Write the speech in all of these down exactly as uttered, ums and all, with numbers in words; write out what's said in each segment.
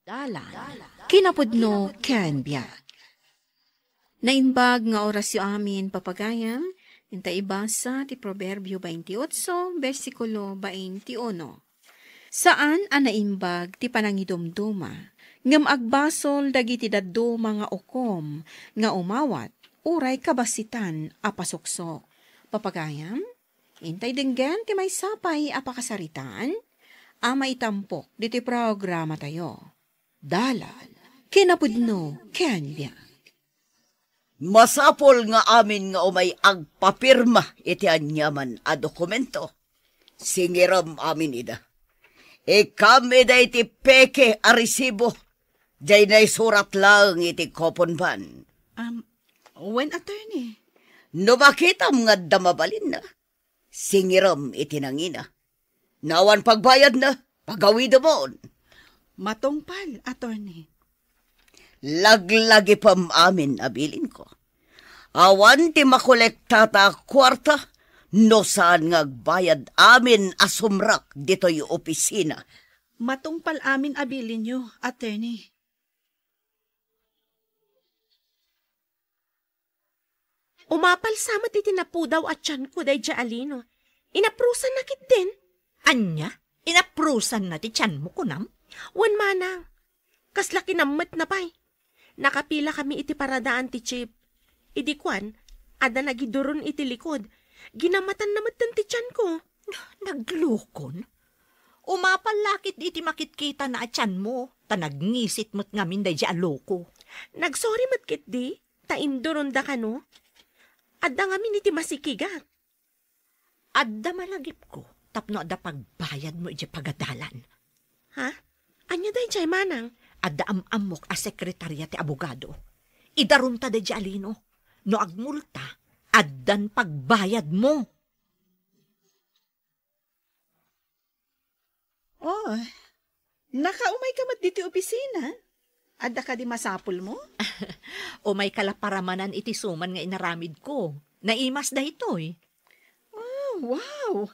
Dalan, kinapudno ken biag. Naimbag nga orasyo amin, papagayam, inta ibasa ti Proverbio twenty-eight, bersikulo twenty-uno. Saan a naimbag ti panangidumduma, ngem agbasol dagiti dadduma nga ukom nga umawat uray kabasitan a pasuksok. Papagayam, intay denggen ti maysa pay a pakasaritaan a maitampok ditoy programatayo. Dalan, kinapudno, ken biag. Masapul nga amin nga umay agpapirma iti aniaman a dokumento. Singirem amin ida. Ikkam ida iti peke a resibo, jay naisurat laeng iti coupon bond. Am, wen, attorney. No makitam nga adda mabalinna, singirem iti nangina. No awan pagbayadna, pagawidemon. Matungpal, attorney. Laglagipem amin a bilinko. Awan ti makolektata a kuarta no saan nga agbayad amin a sumrek ditoy opisina. Matungpal amin a bilinyo, attorney. Umapal sa met iti napudaw a tianko daydiay a lino. Inaprusanna ketdin. Ania? Inaprusanna ti tianmo, kunam? Wen, manang. Kasla kinammetna pay. Nakapilakami iti paradaan ti jeep. Idi kuan, adda nagiduron iti likod. Ginamatanna metten ti tianko. Naglukon? Umapal la ketdi iti makitkitana a tianmo, ta nagngisit met ngamin daydiay a loko. Nagsorry met ketdi, ta induronda kano. Adda ngamin iti masikigak. Adda malagipko tapno adda pagbayadmo idiay pagadalan. Ha? Ania daydiay, manang? Adda am-ammok a sekretaria ti abogado. Idarumta daydiay a lino. No agmulta, addan pagbayadmo. Oh, nakaumayka met ditoy opisina? Adda kadi masapulmo? Umayka la paramanan iti suman nga inaramidko. Naimas daytoy. Oh, wow!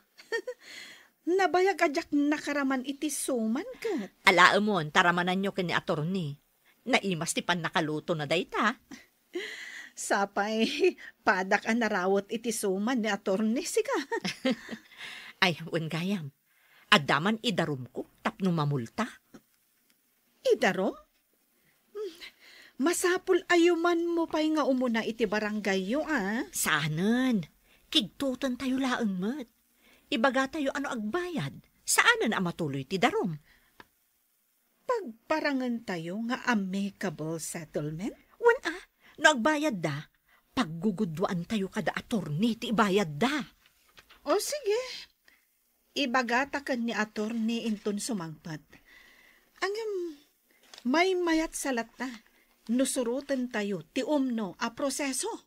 Nabayag a diak nakaraman iti suman ket. Alaemon, ta ramananyo ken ni attorney. Naimas ti pannakalutona dayta. Sapay, padak a narawet iti suman ni attorney, sika. Ay, wen gayam. Adda man idarumko tapno mamulta. Idarum? Hmm, masapul a yumanmo pay nga umuna iti barangayyo, a? Saanen. Kigtutentayo laeng met. Ibagatayo a no agbayad, saanen a matuloy ti darum. Pagparangentayo nga amicable settlement? Wen a, no agbayadda, paggugudduantayo kada attorney ti ibayadda. O sige, ibagata ken ni attorney inton sumangpet. Ngem, maymayat sa latta no surotentayo ti umno a proseso.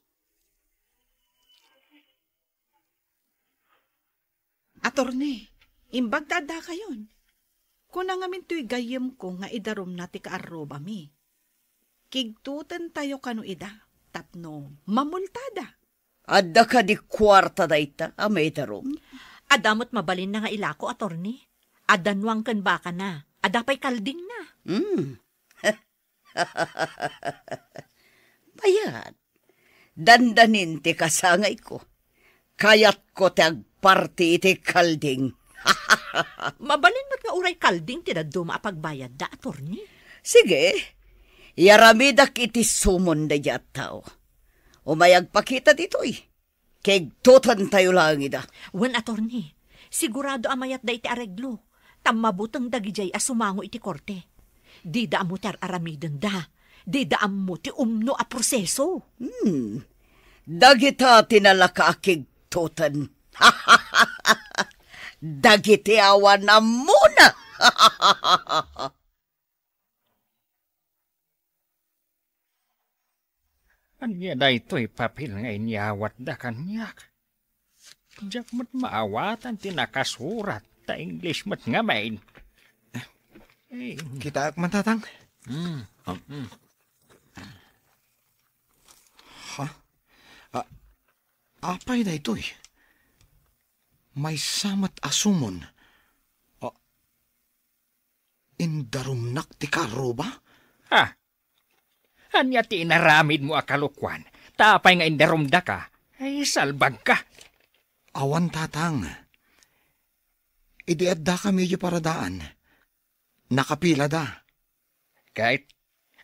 Attorney, imbag ta addakayon. Kuna ngamin toy gayyemko nga idarumna ti kaarrubami. Kigtutentayo kano ida tapno mamultada. Adda kadi kuarta dayta a maidarum? Adda met mabalinna nga ilako, attorney. Adda nuang ken bakana. Adda pay kaldingna. Hmm. Mayat. Dandanin ti kasangayko. Kayatko ti agparti iti kalding. Mabalin met nga uray kalding ti dadduma a pagbayadda, attorney. Sige, iyaramidak iti sumon daydiay a tao. Umay agpakita ditoy. Kigtutentayo laeng ida. Wen, attorney, sigurado a mayatda iti areglo, ta mabuteng dagidiay a sumango iti korte. Dida ammo ti ar-aramidenda. Dida ammo ti umno a proseso. Hmm. Dagita ti nalaka a kigtuten. Dagiti awan ammona. Ania daytoy papel nga inyawatda kaniak? Diak met maawatan ti nakasurat ta English met ngamin. Eh, kitaak man, Tatang. Hmm. Ha? A-, apay daytoy? Maysa met a sumon. A-, indarumnak ti karruba? Ha? Ania ti inaramidmo a kalokuan? Ta apay nga indarumdaka? Ay, salbagka. Awan, Tatang. Idi addakami idiay paradaan, nakapilada. Ket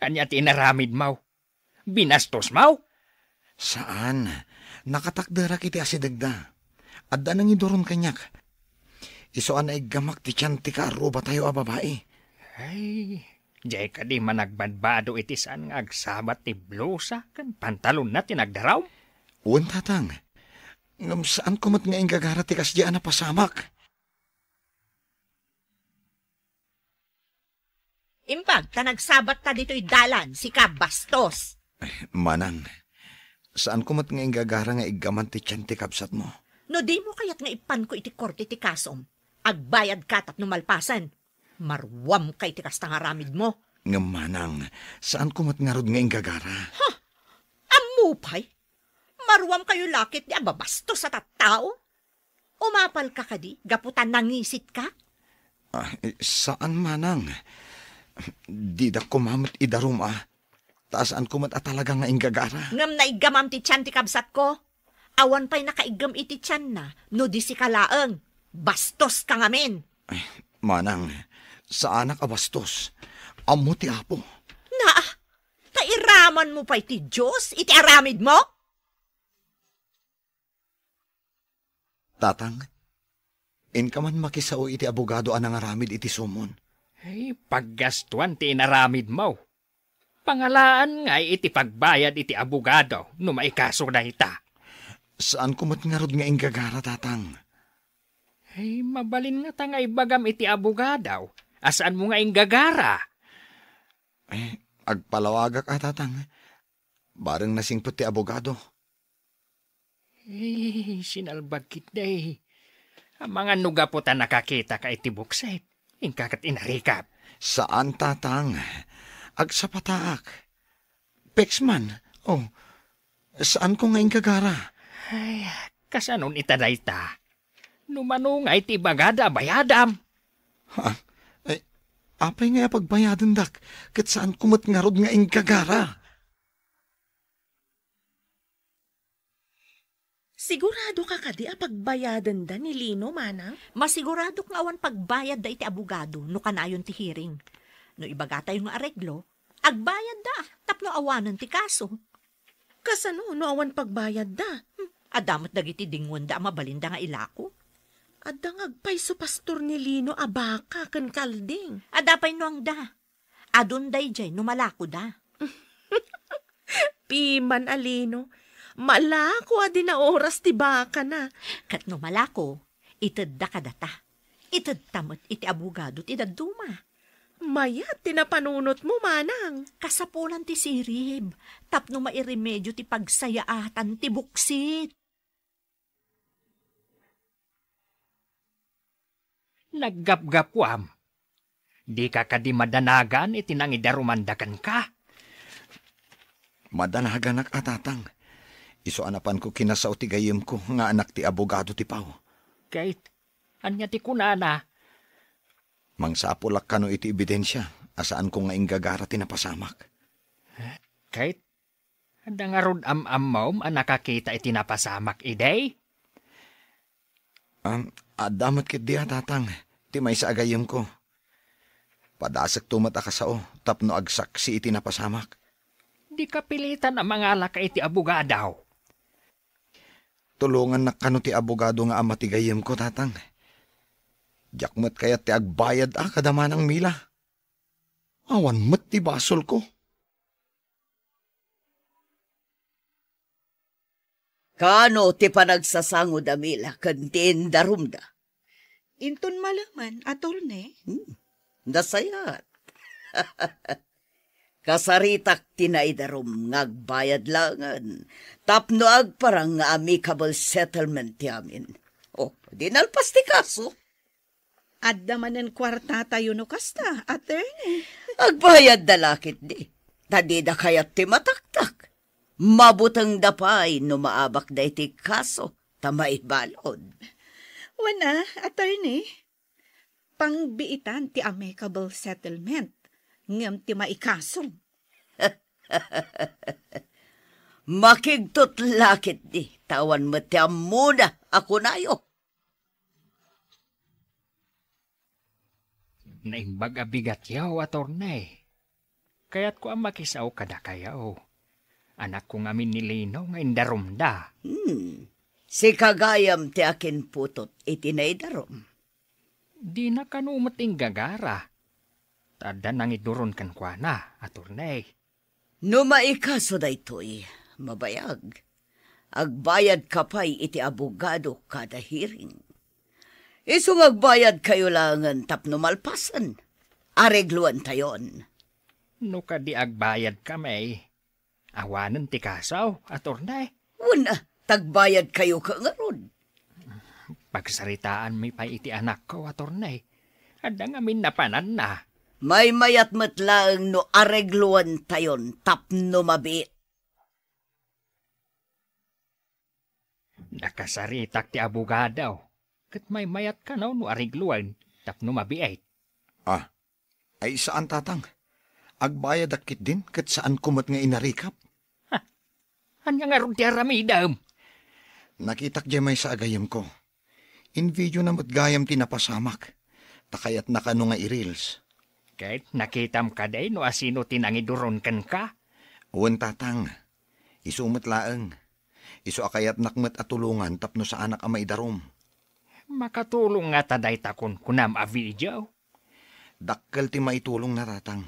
ania ti inaramidmo? Binastosmo? Saan. Nakatakderak iti asidegda. Adda nangiduron kaniak. Isu a naiggamak ti tian ti kaarrubatayo a babai. Ay, diay kadi managbadbado iti saan nga agsabat ti blusa ken pantalonna ti nagdarum? Wen, Tatang. Ngem saanko met nga inggagara ti kasdi a napasamak. Imbag ta nagsabatta ditoy dalan, sika bastos. Manang, saanko met nga inggagara nga iggaman ti tian ti kabsatmo. No dimo kayat nga ipanko iti korte ti kasom, agbayadka tapno malpasen. Maruamka iti kasta nga aramidmo. Ngem manang, saanko met ngarud nga inggagara. Ha? Ammo pay? Maruamkayo la ketdi a babastos a tattao? Umapalka kadi gapu ta nangisitka? Ah, eh, saan manang. Didak koma met idarum a. Ta saanko met a talaga nga inggagara. Ngem naiggamam ti tian ti kabsatko. Awan pay nakaiggam iti tianna no di sika laeng. Bastoska ngamin. Ay, manang, saanak a bastos. Ammo ti Apo. Naa, ta iramanmo pay ti Dios iti aramidmo? Tatang, inka man makisao iti abogado a nangaramid iti sumon. Ay, paggastuan ti inaramidmo. Pangalaan ngay iti pagbayad iti abogado no maikaso dayta. Saanko met ngarud nga inggagara, Tatang. Ay, mabalin ngata nga ibagam iti abogado a saanmo nga inggagara. Ay, agpalawagak a, Tatang. Bareng nasingpet ti abogado. Eh, sinalbag ketdi. Amangan no gapu ta nakakitaka iti buksit, inka ket inarikap. Saan, Tatang. Agsapataak. Peks man. Oh, saanko nga inggagara. Ay, kasanon ita dayta? No mano nga iti ibagada a bayadam? Ha? Ay, apay nga pagbayadendak? Ket saanko met ngarud nga inggagara. Siguradoka kadi a pagbayadenda ni Lino, manang? Masiguradok nga awan pagbayadda iti abogado no kanayon ti hearing. No ibagatayo nga areglo, agbayadda tapno awanen ti kaso. Kasano no awan pagbayadda? Hmm, adda met dagiti dinguenda a mabalinda nga ilako. Adda nga agpayso pastor ni Lino a baka ken kalding. Adda pay no angda. Adun daydiay no malakoda. Piman a Lino, malako a di naoras ti bakana. Ket no malako, itedda kadata. Itedta met iti abogado ti dadduma. Mayat ti napanunotmo, manang. Kasapulan ti sirib, tapno mairemedio ti pagsayaatan ti buksit. Naggapgapuam. Dika kadi madanagan iti nangidarumanda kenka? Madanaganak a, Tatang. Isu a napanko kinasao ti gayyemko nga anak ti abogado ti Pau. Ket ania ti kunana? Mangsapulak kano iti ebidensia a saanko nga inggagara ti napasamak. Ket adda ngarud am-ammom a nakakita iti napasamak idi? Am, adda met ketdi a, Tatang, ti maysa a gayyemko. Padasekto met a kasao tapno agsaksi iti napasamak. Dika pilitan a mangalaka iti abogado. Tulongannak kano ti abogado nga ama ti gayyemko, Tatang. Diak met kayat ti agbayad a kada manang Mila. Awan met ti basolko. Kaano ti panagsasangoda, Mila, ken ti indarumda? Inton malemen, attorney. Hmm, nasayaat. Kasaritak ti naidarum nga agbayad laengen tapno agparang nga amicable settlement ti amin. Oh, di nalpas ti kaso. Adda manen kuartatayo no kasta, attorney. Agbayadda la ketdi, ta dida kayat ti mataktak. Mabutengda pay no maabakda iti kaso, ta maibalud. Wen a, attorney. pangbiitan ti amicable settlement, ngem ti maikaso. Makigtut la ketdi, ta awan met ti ammona a kunayo. Naimbag a bigatyo, attorney. Kayatko a makisao kadakayo. Anakko ngamin ni Lino nga indarumda. Hmm. Sika gayam ti akinputot iti naidarum. Dina kano met inggagara. Ta adda nangiduron kenkuana, attorney. No maikaso daytoy, mabayag. Agbayadka pay iti abogado kada hearing. Isu nga agbayadkayo laengen tapno malpasen. Aregluentayon. No kadi agbayadkami, awanen ti kaso, attorney. Wen, ah, tagbayadkayo ka ngarud. Pagsaritaanmi pay iti anakko, attorney. Adda ngamin napananna. Maymayat met laeng no aregluentayon tapno mabiit. Nakasaritak ti abogado, ket maymayat kano no aregluen tapno mabiit. Ah, ay saan, tatang. Agbayadak ketdin, ket saanko met nga inarikap. Ha? Ania ngarud ti aramidem? Nakitak diay maysa a gayyemko. Invideona met gayam ti napasamak. Ta kayatna kano nga i-reels. Ket nakitam kadi no asino ti nangiduron kenka? Wen, tatang. Isu met laeng. Isu a kayatnak met a tulongan tapno saanak a maidarum. Makatulong ngata dayta kunkunam a video? Dakkel ti maitulongna, tatang.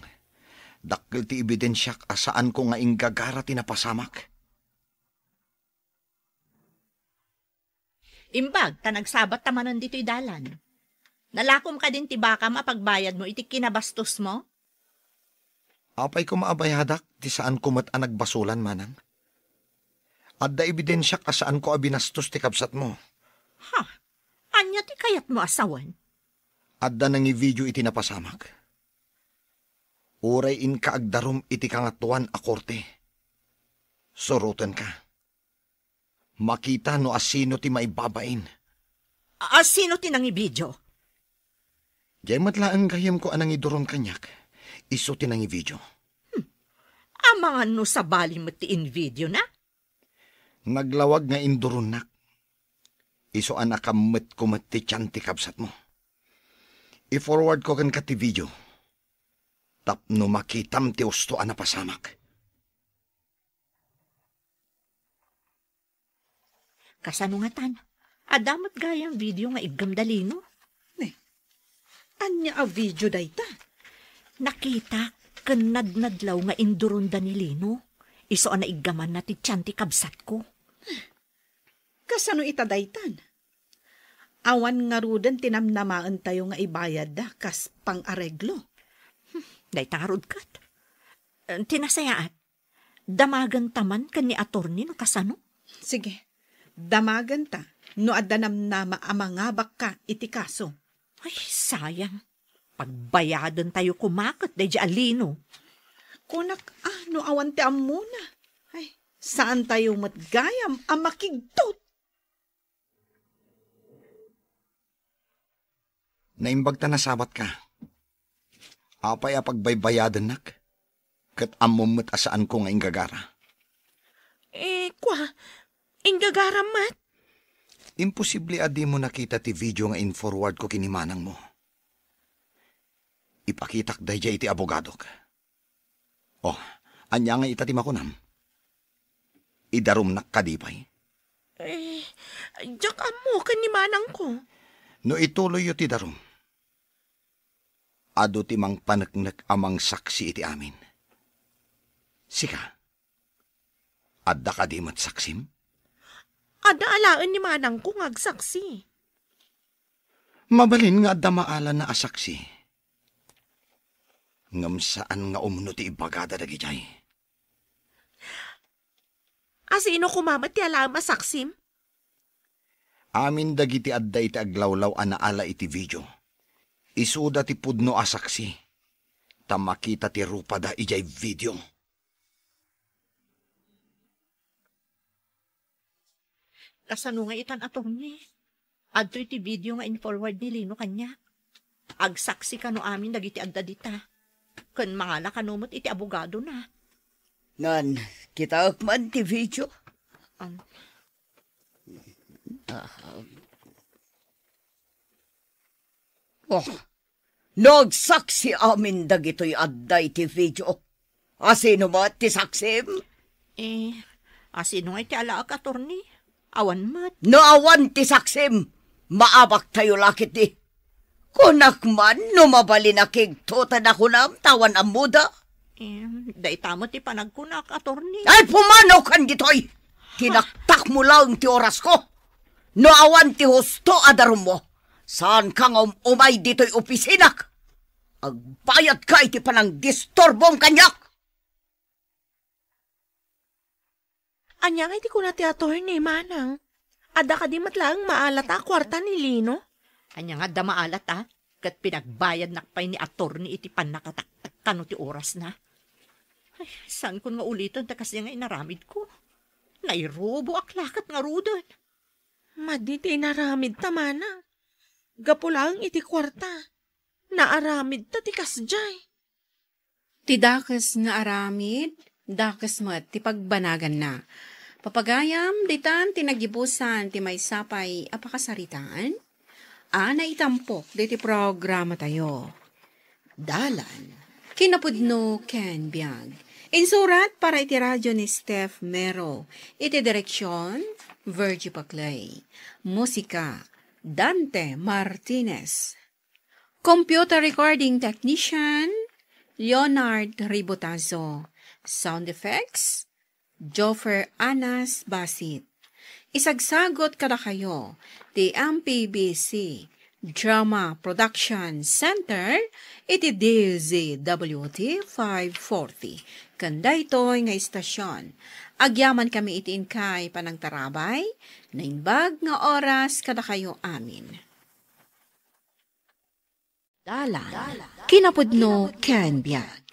Dakkel ti ebidensiak a saanko nga inggagara ti napasamak. Imbag ta nagsabatta manen ditoy dalan. Nalakom kadin ti bakam a pagbayadmo iti kinabastosmo? Apay koma a bayadak ti saanko met a nagbasolan, manang? Adda ebidensiak a saanko a binastos ti kabsatmo. Ha? Ania ti kayatmo a sawen? Adda nangivideo iti napasamak. Uray inka agdarum iti kangatoan a korte, surotenka. Makita no asino ti maibabain. Asino ti nangivideo? Diay met laeng gayyemko a nangiduron kaniak, isu ti nangivideo. Hmm. Amangan no sabali met ti invideona? Naglawag nga induronnak. Isu a nakammetko met ti tian ti kabsatmo. I-forwardko kenka ti video. Tapno makitam ti usto a napasamak. Kasano ngatan? Adda met gayam video nga iggam da Lino? Ne, ania a video dayta? Nakitak ken nadnadlaw nga induronda ni Lino. Isu a naiggamanna ti tian ti kabsatko. Kasano ita daytan? Awan ngaruden ti namnamaentayo nga ibayadda kas pangareglo. Hmm, dayta ngarud ket. Eh, ti nasayaat, damagenta man ken ni atorni no kasano? Sige, damagenta no adda namnama a mangabakka iti kaso. Ay, sayang. Pagbayadentayo koma ket daydiay a Lino. Kunak, ah, no awan ti ammona. Ay, saantayo met gayam a makigtut. Naimbag ta nasabatka. Apay a pagbaybayadennak? Ket ammom met a saanko nga inggagara. Eh, kua, inggagara met? Imposible a dimo nakita ti video nga in-forwardko ken ni manangmo. Ipakitak daydiay iti abogadok. Oh, ania ngay ita ti makunam? Idarumnak kadi pay? Eh, diak ammo ken ni manangko. No ituloyyo ti darum, adu ti mangpaneknek a mangsaksi iti amin. Sika, adda kadi met saksim? Adda alaen ni manangko nga agsaksi. Mabalin nga adda maalanna a saksi. Ngem saan nga umno ti ibagada dagidiay. Asino koma met ti alaem a saksim? Amin dagiti adda iti aglawlaw a naala iti video. Isuda ti pudno a saksi. Ta makita ti rupada idiay video. Kasano nga itan, attorney? Adtoy ti video nga in-forward ni Lino kaniak. Agsaksi kano amin dagiti adda dita. Ken mangala kano met iti abogadona. Nan, kitaek man ti video. Am. Ah. Oh, no agsaksi amin dagitoy adda iti video. Asino met ti saksim? Eh, asino nga iti alaak, attorney? Awan met. No awan ti saksim, maabaktayo la ketdi. Kunak man no mabalin a kigtoten a kunam ta awan ammoda. Eh, dayta met ti panagkunak, attorney. Ay, pumanaw kan ditoy! Tinaktakmo laeng ti orasko. No awan ti husto a darummo, saanka nga um-umay ditoy opisinak. Agbayadka iti panangdisturbom kaniak. Ania nga iti kuna ti attorney, manang? Adda kadi met laeng maalata a kuarta ni Lino? Ania nga adda maalata? Ket pinagbayadnak pay ni attorney iti pannakataktak kano ti orasna. Ay, saankon nga uliten ta kasdiay nga inaramidko. Nairuboak la ket ngaruden. Madi ti inaramidta, manang. Gapu laeng iti kuarta, naaramidta ti kasdiay. Ti dakes nga aramid, dakes met ti pagbanaganna. Papagayam, ditan ti nagibusan ti maysa pay a pakasaritaan a naitampok diti programatayo. Dalan, kinapudno ken biag. Insurat para iti radyo ni Steph Mero. Iti direksyon, Virgie Paclay. Musika, Dante Martinez. Computer recording technician, Leonard Ribotazo. Sound effects, Joffer Anas Basit. Isagsagot kadakayo ti M P B C Drama Production Center iti D Z W T five forty. Ken daytoy nga istasyon, agyamankami iti inkay panangtarabay, naimbag nga oras kadakayo amin. Dalan, kinapudno ken biag.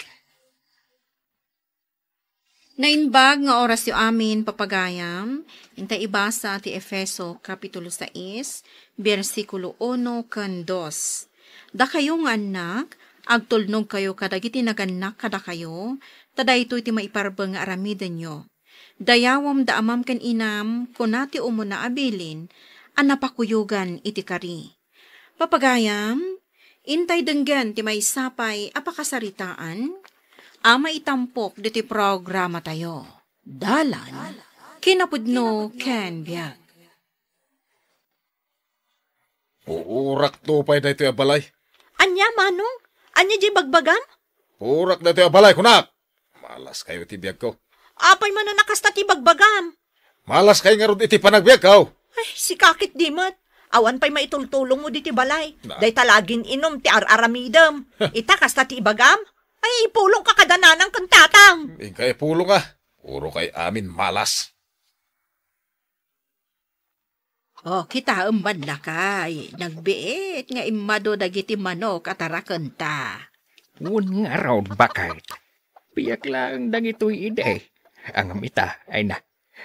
Naimbag nga orasyo amin, papagayam, intay ibasa ti Efeso, Kapitulo sais, bersikulo uno ken dos. Dakayo nga annak, agtulnogkayo kadagiti nagannak kadakayo, ta daytoy ti maiparbeng nga aramidenyo. Dayawem da amam ken inam, kuna ti umuna a bilin a napakuyogan iti kari. Papagayam, intay denggen ti maysa pay a pakasaritaan a maitampok ditoy programatayo. Dalan, kinapudno ken biag. Uurakto pay daytoy a balay. Ania, Manong? Ania diay bagbagam? Uurak daytoy a balay, kunak! Malaskayo iti biagko. Apay manen a kasta ti bagbagam? Malaskayo ngarud iti panagbiagko. Ay, sika ketdi met. Awan pay maitultulongmo ditoy balay. Na- Dayta la agin-inum ti ar-aramidem. Ita, kasta ti ibagam? Ay, ipulongka kada nanang ken tatang. Inka ipulonga. Puro kay amin malas. O, kitaem man lakay, nagbiit nga immadu dagiti manok a tarakenta. Wen ngarud, baket. Biag laeng dagitoy idi. Ngem ita, ay na,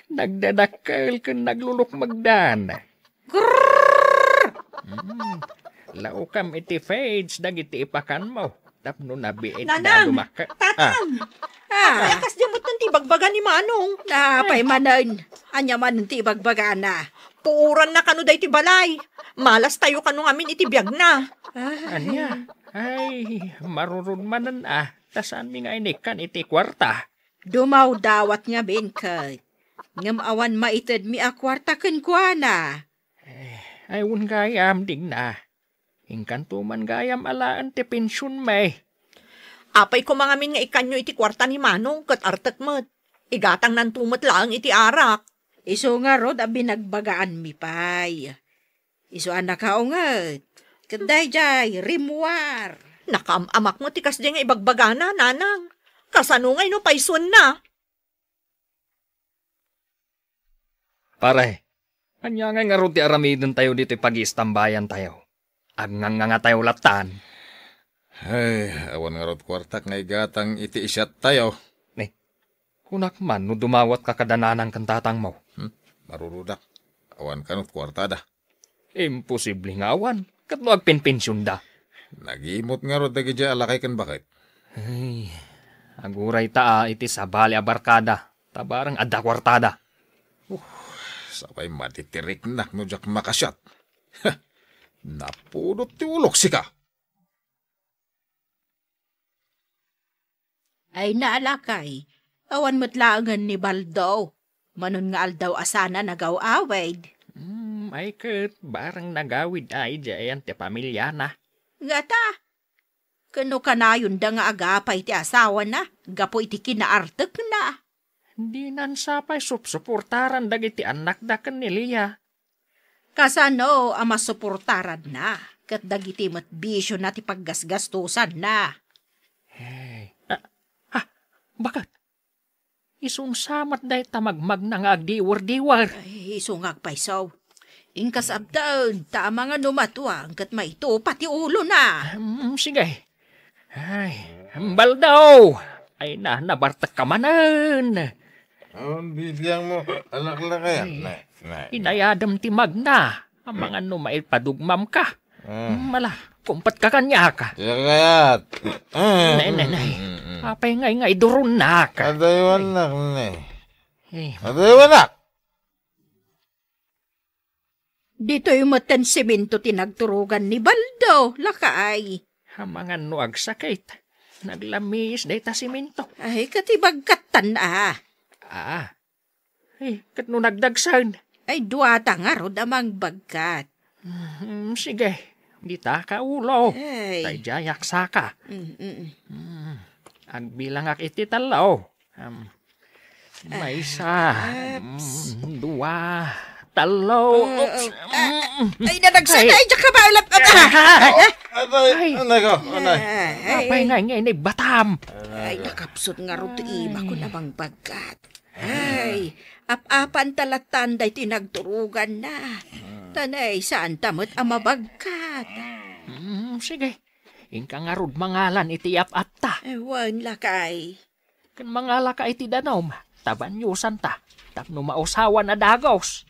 nagdadakkel ken naglulukmegdan. Grrrr! Mm. Laukam iti feeds dagiti ipakanmo. Tapno nabiit da Nanang! Dumakka. Tatang! Ah. Apay a kasdiay metten ti ibagbaga ni Manong? Apay manen? Ania manen ti ibagbagana? Puoranna kano daytoy balay. Malastayo kano ngamin iti biagna. Ah. Ania? Ay, marurod manen a. Ta saanmi nga inikkan iti kuarta. Dumawdawat ngamin ket. Ngem awan maitedmi a kuarta kenkuana. Eh, ay, wen gayam, Digna. Inkanto man gayam alaen ti pensionmi. Apay koma ngamin nga ikkanyo iti kuarta ni Manong ket artek met. Igatangnanto met laeng iti arak. Isu ngarud a binagbagaanmi pay. Isu a nakaunget. Ket daydiay, rimmuar. Nakaam-amak met ti kasdiay nga ibagbagana, Nanang. Kasano ngay no paysuenna? Pare, ania ngay ngarud ti aramidentayo ditoy pagiistambayantayo? Agngangngangatayo lattan. Ay, awan ngarud kuartak nga igatang iti isiattayo. Ni, kunak man no dumawatka kada nanang ken tatangmo. Hmm, marurudak. Awan kanut kuartada. Imposible nga awan, ket no agpenpensionda. Nagimot ngarud dagidiay a lakay ken baket. Ay, aguray ta, ah, iti sabali a barkada, ta bareng adda kuartada. Uh, sapay madi ti riknak no diak makasiat. Napudot ti ulok, sika. Ay, naalakay, awan met laengen ni Baldo. Manon nga aldaw a sana nagaw-awid. Hmm, ay ket, bareng nagawid a idiay ayan ti pamiliana. Ngata, ken no kanayonda nga agapay ti asawana gapu iti kinaartekna? Dinan sapay supsuportaran dagiti annakda ken ni Lia. Kasano a masuportaranna ket dagiti met bisiona ti paggasgastosanna? Hey. Ah, ah, baket. Isu sa met dayta magmagna nga agdiwer-diwer. Ay, isu nga agpayso. Inkas abdaen, ta amangan no matuang ket maitupa ti ulona. Hmm, sige. Ay, Baldo! Ay na, nabartekka manen. Awan bibiangmo, alaklakayan. Ay, nay, nay. Inayadem ti magna. Amangan no maipadugmamka. Ah. Mala, kumpatka kaniak. Siya kayat. Ah. Nay, nay, nay. Mm, mm, mm. Apay ngay nga iduronnak? Adaywannak, nay. Eh. Adaywannak! Ditoy metten semento ti nagturogan ni Baldo, lakay. Amangan no agsakit. Naglamiis dayta semento. Ay, ket ibagkattan a. Ah. Eh, ket no nagdagsen? Ay, duata ngarud a mangbagkat. Hmm, sige. Dita ka ulo. Ay. Tay diayak saka. Mm, mm. Hmm. Agbilangak iti tallo. Um, maysa, ah, mm, dua, tallo. Ah, oops. Ah, mm. Ay, nadagsen. Ay. Ay, diak ka ba? Alap, ah, ah. Atay, ay. Anay ko, anay. Ay. Apay nga, nga, inay batam. Ay, nakapsut ngarud ti ima ko. Ay. Namang bagkat. Ay, ap-apan ta lattan daytoy nagturoganna. Hmm. Tanay, saan ta met a mabagkat? Hmm, sige. Inka ngarud mangalan iti ap-apta. Eh, wen, lakay. Ken mangalaka iti danum, ta baniusanta, tapno mausawan a dagos.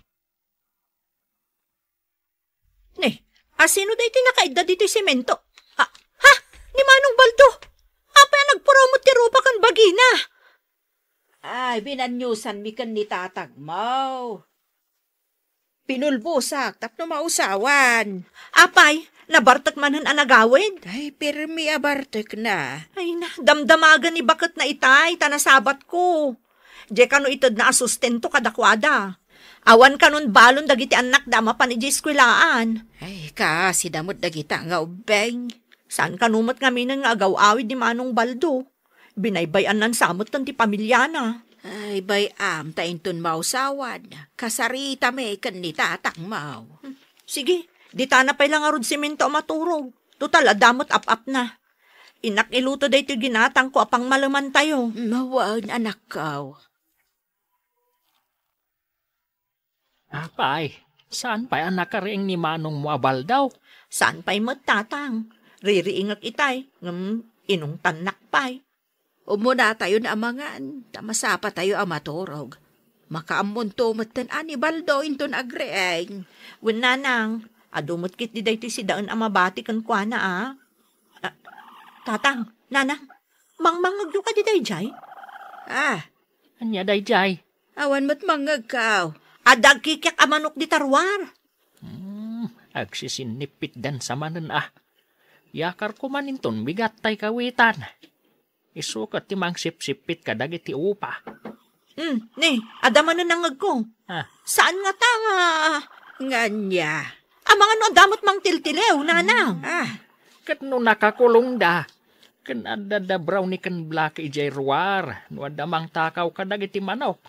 Ni, asino daytoy nakaidda ditoy semento? Ah, ha? Ni Manong Baldo? Apay a nagpuraw met ti rupa ken bagina? Ay, binaniusanmi ken ni tatangmo. Pinulbosak tapno mausawan. Apay, nabartek manen a nagawid? Ay, pirmi a bartekna. Ay na, damdamagen ni baketna itay, ta nasabatko. Diay kano itedna a sustento kadakuada. Awan kanon balon dagiti annakda a mapan idiay eskuelaan. Ay, kaasida met dagita nga ubbing. Saan kano met ngaminen nga agaw-awid ni Manong Baldo? Binaybay-annan sa metten ti pamiliana. Ay, bay-am ta inton mausawan, kasaritami ken ni tatangmo. Sige, ditana pay la ngarud semento a maturog. Total, adda met ap-apna. Innak iluto daytoy ginatangko a pangmalemantayo. Mawan, anakko. Apay, saan pay a nakariing ni manongmo a Baldo? Saan pay met, tatang. Ririingek itay, ngem inungtannak pay. Umunatayon a mangan, ta masapatayo a maturog. Makaammonto metten a ni Baldo inton agriing. Wen, nanang, adu met ketdi daytoy sidaen a mabati kenkuana, a? Ah, tatang, nanang, mangmangngegyo kadi daydiay? Ah. Ania daydiay? Awan met mangngegko. Adda agkikiak a manok dita ruar. Hmm, agsisinnipitdan sa manen a. Yakarko man inton bigat tay kawitan. Isu ket ti mangsipsippit kadagiti upa. Hmm, ni, adda manen nangngegko. Ah. Saan ngata nga, nga ania? Amangan no adda met mangtiltiliw, nanang. Ah. Ket no nakakulongda, ken adda da Brownie ken Blackie idiay ruar, no adda mangtakaw kadagiti manok,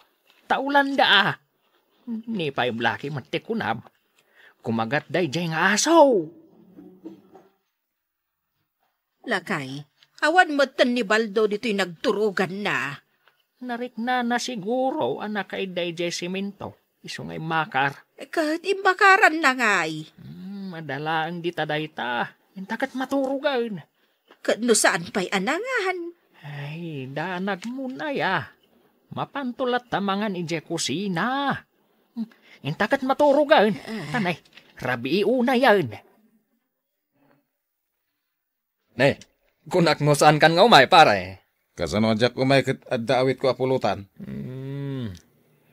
taulanda a. Ni pay Blackie met ti kunam, kumagat daydiay nga aso. Lakay, awan metten ni Baldo ditoy nagturoganna. Nariknana siguro a nakaidda idiay semento, isu nga immakar. Eh, ket immakaranna ngay? Hmm, adda laeng dita dayta. Inta ket maturogen. Ket no saan pay a nangan? Ay, danagmon aya. Mapanto latta mangan idiay kusina. Hmm, inta ket maturogen. Ah. Tanay, rabii unayen. Ne, kunak no saankan nga umay, pare. Kasano a diak umay ket adda awitko a pulutan? Hmm.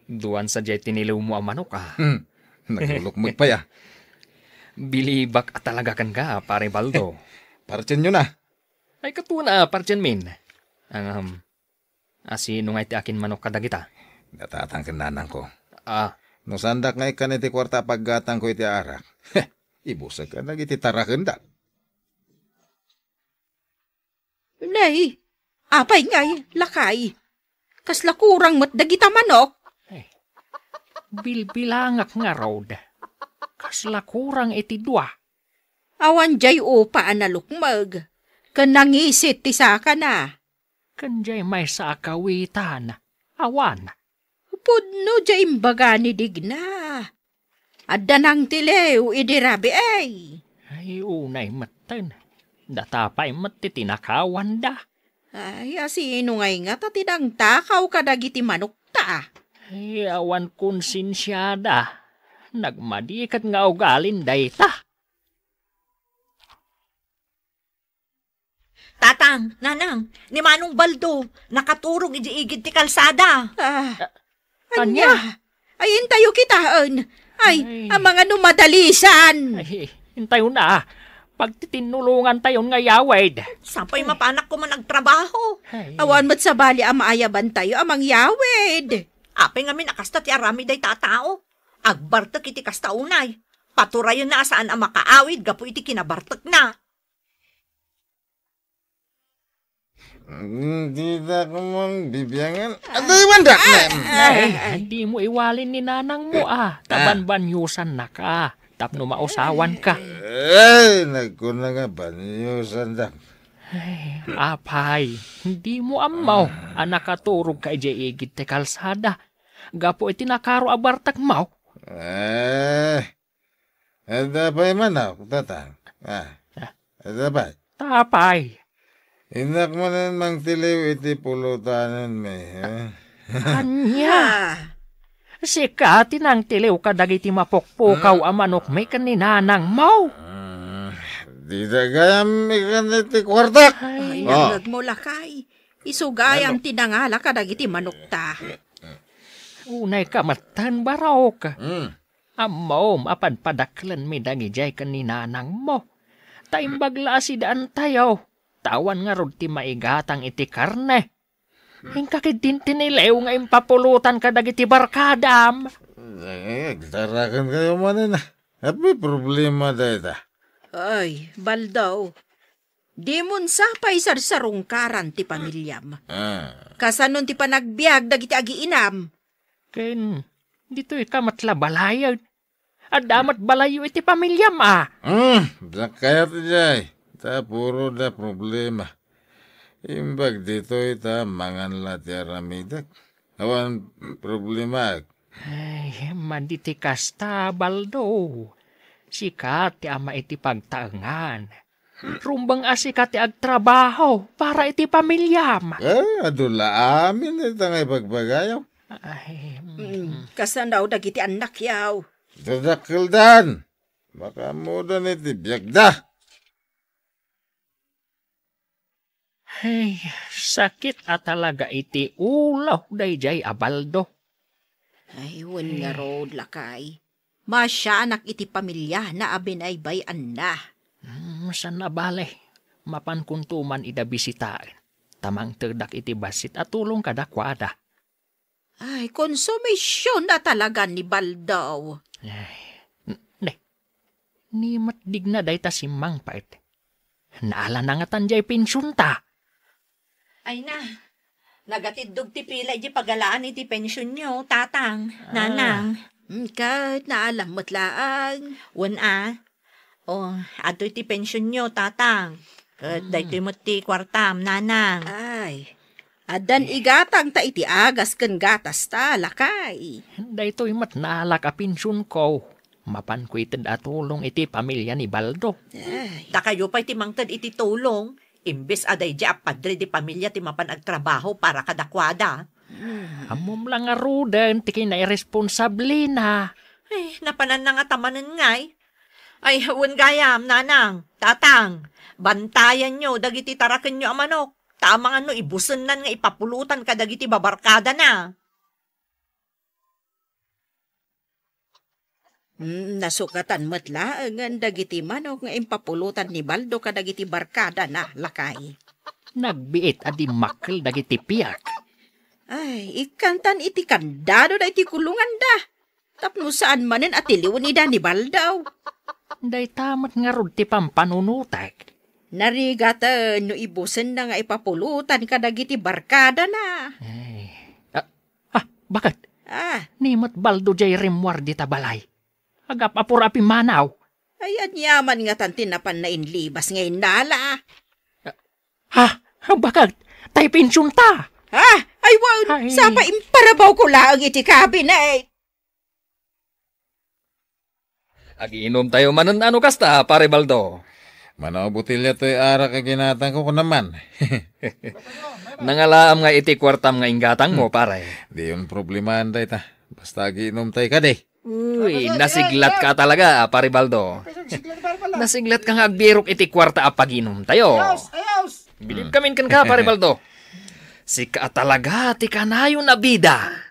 Duan sadiay tiniliwmo a manok, a. Hmm. Nagulokmeg pay, a. Bilibak a talaga kenka, pare Baldo. Partienyo na. Ay, katuana, partienmin. Ngem, a, sino ngay ti akinmanok kadagita? Ni tatang ken nanangko. A. No saandak nga ikkan iti kuarta a paggatangko iti arak, ibusek kadagiti tarakenda. Nay, apay ngay, lakay? Kasla kurang met dagita manok? Ay, bilbilangak ngarud. Kasla kurang iti dua. Awan diay upa a nalukmeg, ken nangisit ti sakana. Ken diay maysa a kawitan, awan. Pudno diay imbaga ni Digna. Adda nangtiliw idi rabii. Ay, unay metten. Data pay met ti tinakawanda. Ay, a sino ngay ngata ti nangtakaw kadagiti manokta? Ay, awan konsensiada. Nagmadi ket nga ugalin dayta. Tatang, nanang, ni Manong Baldo, nakaturog idiay igid ti kalsada. Ah, ania? Ania? Ay, intayo kitaen. Ay, ay, amangan no madalisan. Ay, intayo na. Pagtitinnulongantayon nga yawid. Sapay mapanak koma agtrabaho. Ay. Awan met sabali a maayabantayo a mangyawid. Apay ngamin a kasta ti aramid dayta a tao? Agbartek iti kasta unay. Paturayenna a saan a makaawid gapu iti kinabartekna. Dita koma bibiangan. Adda iwandak, ne. Ay, dimo iwalin ni nanangmo, a. Ta banbaniusannaka tapno mausawanka. Ay, nagkuna nga baniusandak. Ay, apay, dimo ammo a nakaturogka idiay igid ti kalsada gapu iti nakaro a bartekmo? Eh, Adda pay manok, tatang? Ah. Ah. Adda pay? Apay? Innak manen mangtiliw iti pulutanenmi, eh? Ania? Ah. Sika ti nangtiliw kadagiti mapukpukaw a manokmi ken ni nanangmo? Mm, dita gayam ikan iti kuartak. Ay. Ay, nangngegmo, lakay. Isu gayam ti nangala kadagiti manokta. Unayka metten, barok. Mm. Ammom a padpadaklenmi dagidiay ken ni nanangmo. Ta imbag la a sidaantayo, ta awan ngarud ti maigatang iti karne. Inka ketdin tiniliw nga impapulutan kadagiti barkadam. Eh, agtarakenkayo manen, a. Apay problema dayta? Ay, Baldo. Dimon sa pay sarsarungkaran ti pamiliam. Ah. Kasanon ti panagbiag dagiti agiinam? Ken ditoyka met la balayen. Adda met balayyo iti pamiliam, a. Hmm, diak kayat idiay. Ta puro da problema. Imbag ditoy ta mangan la ti aramidek. Awan problemaek. Ay, madi ti kasta, Baldo. Sika ti ama iti pagtaengan. Rumbeng a sika ti agtrabaho para iti pamiliam. Eh, adu la amin ita nga ibagbagayo. Ay, mm. Mm, kasano dagiti annakyo? Dadakkeldan. Makaammodan iti biagda. Ay, sakit a talaga iti ulo daydiay a Baldo. Ay, wen ngarud, lakay. Maasianak iti pamiliana a binaybay-anna. Hmm, saan a bale. Mapankonto man ida bisitaen. Ta mangtedak iti bassit a tulong kadakuada. Ay, konsumision a talaga ni Baldo. Ay, n-, ne. Ni met digna dayta simmangpet. Naalana ngatan diay pensionta. Ay na, nagatiddog ti pila iti pagalaan iti pensionyo, tatang, ah, nanang. Mm, ket naalam met laeng. Wen a. O, adtoy ti pensionyo, tatang. Ket, hmm, daytoy met ti kuartam, nanang. Ay, addan igatangta iti agas ken gatasta, lakay. Daytoy met naalak a pensionko. Mapanko ited a tulong iti pamilia ni Baldo. Ay. Dakayo pay ti mangted iti tulong, imbes a daydiay a padre di pamilia ti mapan agtrabaho para kadakuada. Hmm. Ammom la ngaruden ti kinairesponsablena. Ay, napananna ngata manen ngay. Ay, wen gayam, nanang, tatang, bantayanyo dagiti tarakenyo a manok, ta amangan no ibusennan nga ipapulotan kadagiti babarkadana. Hmm, nasukatan met laengen dagiti manok nga impapulotan ni Baldo kadagiti barkadana, lakay. Nagbiit a dimmakkel dagiti piak. Ay, ikkantan iti kandado daytoy kulonganda. Tapno saan manen a tiliwen ida ni Baldo. Dayta met ngarud ti pampanunotek. Narigaten no ibusenna nga ipapulotan kadagiti barkadana. Ay. Ah, ah, baket? Ah. Ni met Baldo jay rimmuar dita balay. Agap-apor a pimmanaw. Ay, aniaman ngatan ti napan nainlibas nga innala. Ha? Baket? Tay pensionta? Ha? Ay, wen, ay, sapa imparabawko laeng iti kabinet. Agiinumtayo manen a no kasta, Pare Baldo. Mano a botelya toy arak a ginatangko, kunam man. Nangalaam nga iti kuartam nga inggatangmo, pare. Diyon problemaen dayta. Basta agiinumtay kadi. Uy, nasiglatka talaga, Pare Baldo. Nasiglatka nga agbirok iti kuarta a pagiinumtayo. Ayos, ayos. Bilib kamin kenka, Pare Baldo. Sika talaga ti kanayon a bida.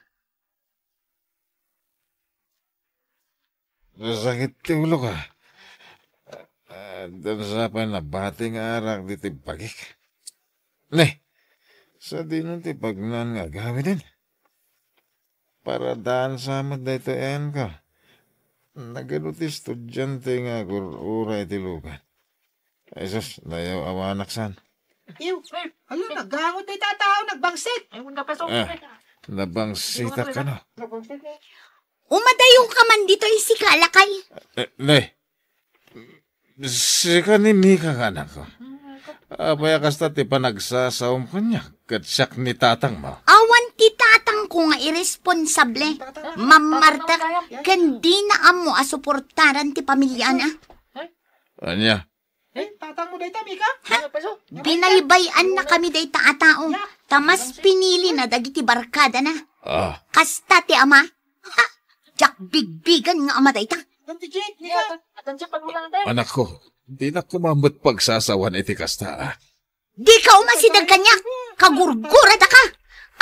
Sakit ti ulok, ah. Adda sa pay nabati nga arak ditoy bagik. Ne, sadino ti pagnaen nga agawiden? Paradaan sa met daytoy ayanko. Nagadu ti estudiante nga agur-ura iti lugan. Ay, sus, nayaw-awanak san. Iyo, hala, naggangot dayta a tao, nagbangsit. Ah, nabangsitak kano? Umadayo ka man ditoy, sika, lakay. Eh, ne, sika ni Mika nga anakko. Apay a kasta ti panagsasawam kaniak, ket siak ni tatangmo? Awan ti tatangko nga irresponsable, mammartek, ken dina ammo a suportaran ti pamiliana. Ania? Eh, tatangmo dayta, Mika? Ha? Binaybay-annakami dayta a tao, ta mas pinilina dagiti barkadana. Ah. Kasta ti ama. Ha? Diak bigbigen nga ama dayta. Adan ti Jake, Mika. Anakko, dinak koma met pagsasawan iti kasta, ah. Dika umasideg kaniak, kagurguradaka.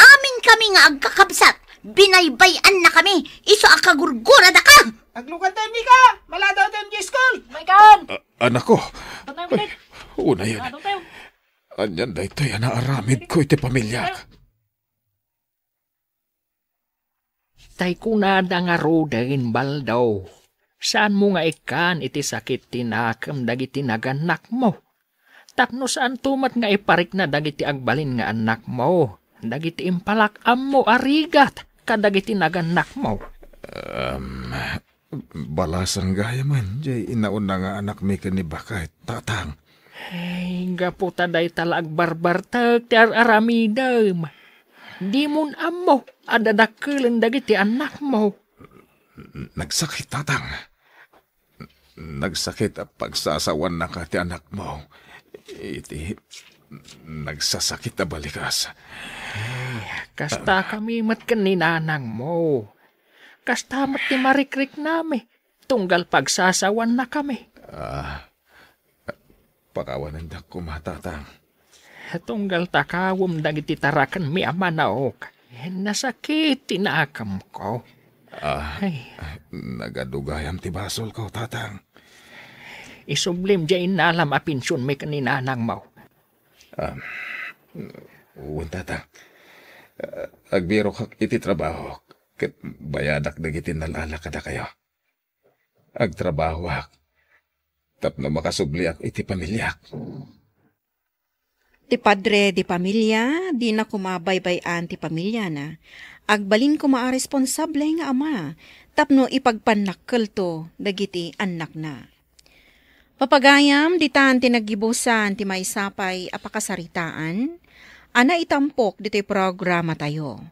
Aminkami nga agkakabsat, binaybay-annakami, isu a kagurguradaka. Aglugan tayo, Mika. Maladaw tayo, Jay School. Maikan! A-, anakko. Patay mo, Dad. Unayen. Ano tayo? Anian daytoy a naaramidko iti pamiliak? Tay kunada ngaruden, Baldo, saanmo nga ikkan iti sakit ti nakem dagiti nagannakmo. Tapno saanto met nga iparikna dagiti agbalin nga annakmo, dagiti impalak-ammo a rigat kadagiti nagannakmo. Em, Balasan gayamen, jay inauna nga anakmi ken ni Bakay, tatang. Ay, gapu ta dayta la agbarbartek ti ar-aramidem. Dimon ammo a dadakkelen dagiti annakmo. Nagsakit, tatang. Nagsakit a pagsasawannaka ti anakmo. Iti nagsasakit a balikas. Ay, kasta kami met ken ni nanangmo. Kasta met ti marikriknami, tunggal pagsasawannakami. Ah, pakawanendak koma, tatang. Tunggal ta kawem dagiti tarakenmi a manok, nasakit ti nakemko. Ah, ay. Nagadu gayam ti basolko, tatang. Isublim diay innalam a pensionmi ken ni nanangmo. Ah, wen, tatang. Ah, agbirokak iti trabahok, ket bayadak dagiti nalala kadakayo. Agtrabahoak tapno makasubliak iti pamiliak. Ti padre de pamilia, dina koma baybay-an ti pamiliana. Agbalin koma a responsable nga ama tapno ipagpannakkelto dagiti annakna. Papagayam, ditan ti naggibusan ti maysa pay a pakasaritaan a naitampok ditoy programatayo.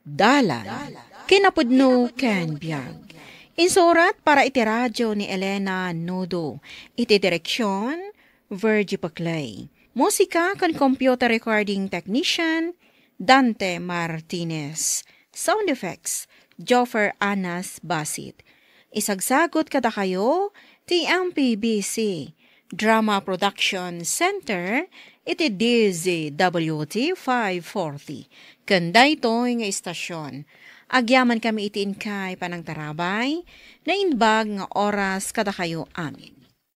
Dalan ken napudno ken biag. Insurat para iti radio ni Elena Nudo. Iti direksyon, Virgie Paclay. Musika ken computer recording technician, Dante Martinez. Sound effects, Joffer Anas Basit. Isagsagut kadakayo ti M P B C Drama Production Center iti D Z W T five forty. Ken daytoy nga istasyon, agyaman kami iti inkay panangtarabay, naimbag nga oras kadakayo amin.